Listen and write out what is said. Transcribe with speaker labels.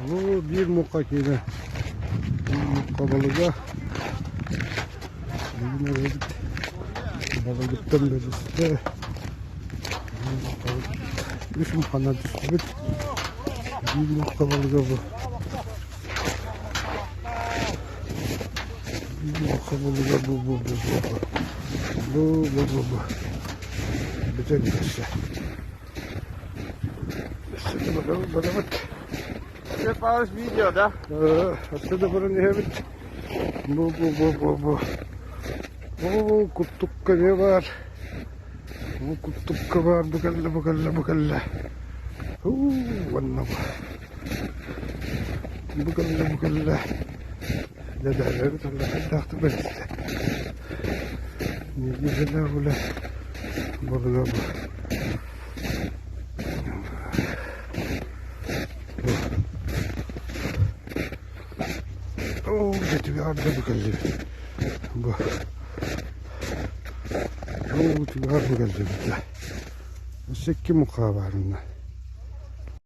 Speaker 1: Бу биир муҥха киинэ. Муҥха балыга. Бүгүн эбит балыгыттан бэристэ. Үс муҥханан түстүбүт. Биир муҥха балыга бу. Биир муҥха балыга бу бу бу бу бу бу бу бу бүтэн иһэрсэ.
Speaker 2: Все Павлович видео, да?
Speaker 1: Отсюда баран иһэбит. Бу бу бу бу бу. Бу куттукка не бар. Бу куттукка бар бу кэллэ бу кэллэ бу кэллэ. Уонна бу. Бу кэллэ бу кэллэ. Дәдәләбит алла хайдаахты бэристэ. Неделя үлэ балыга бу. Оо, дьэ түгэҕэр да бу кэллибит. Бу. Оо, түгэҕэр бу кэллибит да. Өссө икки муха баарына.